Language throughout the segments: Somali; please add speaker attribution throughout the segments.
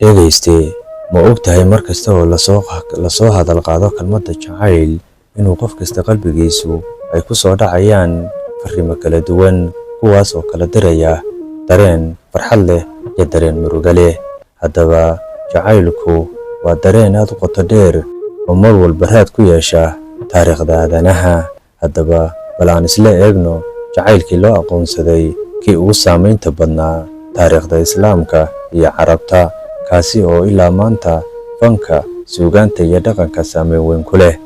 Speaker 1: Dhegayste, ma ogtahay mar kasta oo lasoo hadal qaado kelmadda jacayl inuu qof kasta qalbigiisu ay ku soo dhacayaan farriimo kala duwan, kuwaas oo kala diraya dareen farxad leh iyo dareen murugo leh? Haddaba, jacaylku waa dareen aad u qoto dheer oo mar walba raad ku yeesha taariikhda aadanaha. Haddaba, bal aan isla eegno jacaylkii loo aqoonsaday kii ugu saamaynta badnaa taariikhda Islaamka iyo Carabta, kaasi oo ilaa maanta fanka, suugaanta iyo dhaqanka saameyn weyn ku leh.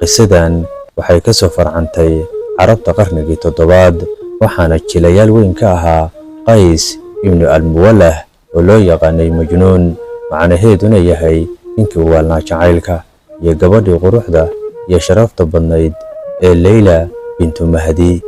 Speaker 1: Qisadan waxay ka soo farcantay Carabta qarnigii toddobaad, waxaana jilayaal weyn ka ahaa Qays ibnu Almuwalah oo loo yaqaanay Majnuun, macnaheeduna yahay ninkii waalnaa jacaylka, iyo gabadhii quruxda iyo sharafta badnayd ee Leyla bintu Mahdi.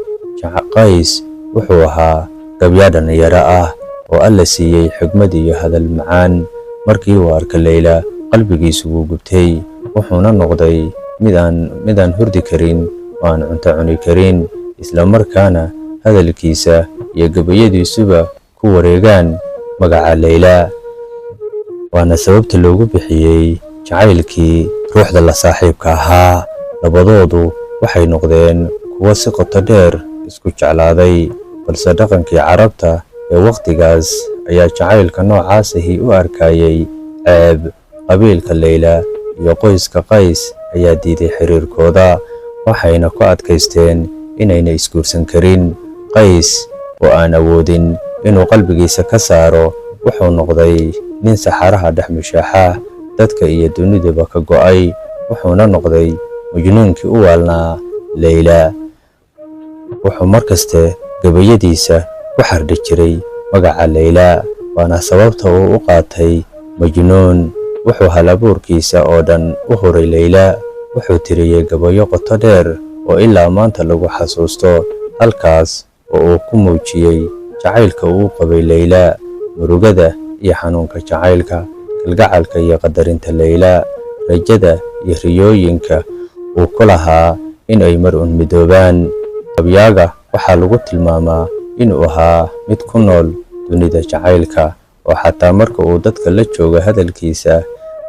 Speaker 1: Qays wuxuu ahaa gabyaa dhalinyaro ah oo Alla siiyey xigmad iyo hadal macaan. Markii uu arkay Leyla, qalbigiisu wuu gubtay, wuxuuna noqday mid aan hurdi karin oo aan cunto cuni karin, isla markaana hadalkiisa iyo gabayadiisuba ku wareegaan magaca Leyla. Waana sababta loogu bixiyey jacaylkii ruuxda la saaxiibka ahaa. Labadoodu waxay noqdeen kuwo si qoto dheer isku jeclaaday, balse dhaqankii Carabta ee wakhtigaas ayaa jacaylka noocaas ahi u arkayay ceeb. Qabiilka Leyla iyo qoyska Qays ayaa diiday xiriirkooda, waxayna ku adkaysteen inayna isguursan karin. Qays oo aan awoodin inuu qalbigiisa ka saaro wuxuu noqday nin saxaraha dhex mushaaxa, dadka iyo duniduba ka go'ay, wuxuuna noqday majnuunkii u waalnaa Leyla. Wuxuu markaste gabayadiisa ku xardhi jiray magaca Leyla, waana sababta uu u qaatay Majnuun. Wuxuu halabuurkiisa oo dhan u huray Leyla. Wuxuu tiriyey gabayo qoto dheer oo ilaa maanta lagu xasuusto, halkaas oo uu ku muujiyey jacaylka uu qabay Leyla, murugada iyo xanuunka jacaylka, kalgacalka iyo qadarinta Leyla, rajada iyo riyooyinka uu ku lahaa in ay mar un midoobaan. Gabyaaga waxaa lagu tilmaamaa inuu ahaa mid ku nool dunida jacaylka, oo xataa marka uu dadka la joogo hadalkiisa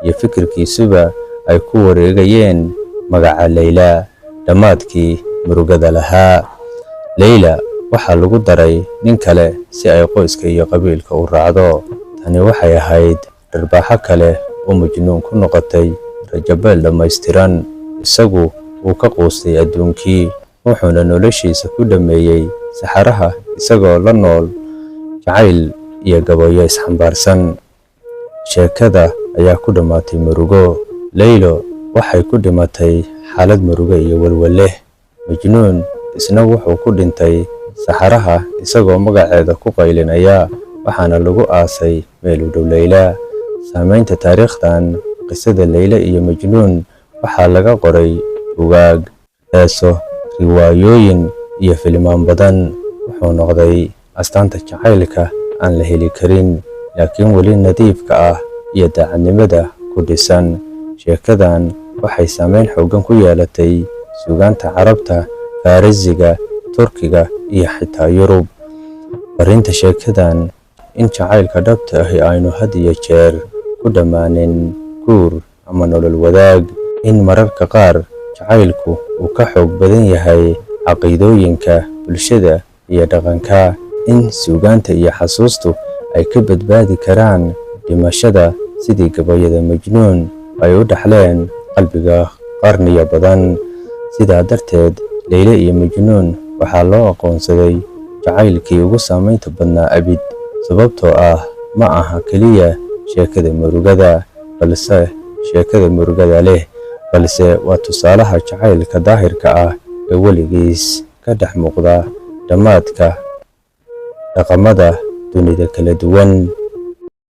Speaker 1: iyo fikirkiisuba ay ku wareegayeen magaca Leyla. Dhammaadkii murugada lahaa, Leyla waxaa lagu daray nin kale si ay qoyska iyo qabiilka u raacdo. Tani waxay ahayd dharbaaxo kale oo Majnuun ku noqotay rajabeel dhammaystiran. Isagu wuu ka quustay adduunkii, wuxuuna noloshiisa ku dhammeeyey saxaraha isagoo la nool jacayl iyo gabayo isxambaarsan. Sheekada ayaa ku dhammaatay murugo. Leylo waxay ku dhimatay xaalad murugo iyo walwal leh. Majnuun isna wuxuu ku dhintay saxaraha isagoo magaceeda ku qaylinaya, waxaana lagu aasay meel u dhow Leyla. Saamaynta taariikhdan, qisada Leyla iyo Majnuun waxaa laga qoray buugaag, heeso, riwaayooyin iyo filimaan badan. Wuxuu noqday astaanta jacaylka aan la heli karin laakiin weli nadiifka ah iyo daacadnimada ku dhisan. Sheekadan waxay saameyn xooggan ku yeelatay suugaanta Carabta, Faarisiga, Turkiga iyo xitaa Yurub. Fariinta sheekadan: in jacaylka dhabta ahi aynu had iyo jeer ku dhammaanin guur ama nolol wadaag, in mararka qaar jacaylku uu ka xoog badan yahay caqiidooyinka bulshada iyo dhaqanka, in suugaanta iyo xasuustu ay ka badbaadi karaan dhimashada sidii gabayada Majnuun ay u dhaxleen qalbiga qarniyo badan. Sidaa darteed, Leyle iyo Majnuun waxaa loo aqoonsaday jacaylkii ugu saameynta badnaa abid, sababtoo ah ma aha keliya sheekada murugada, balse sheekada murugada leh, balse waa tusaalaha jacaylka daahirka ah ee weligiis ka dhex muuqda dhammaadka dhaqamada dunida kala duwan.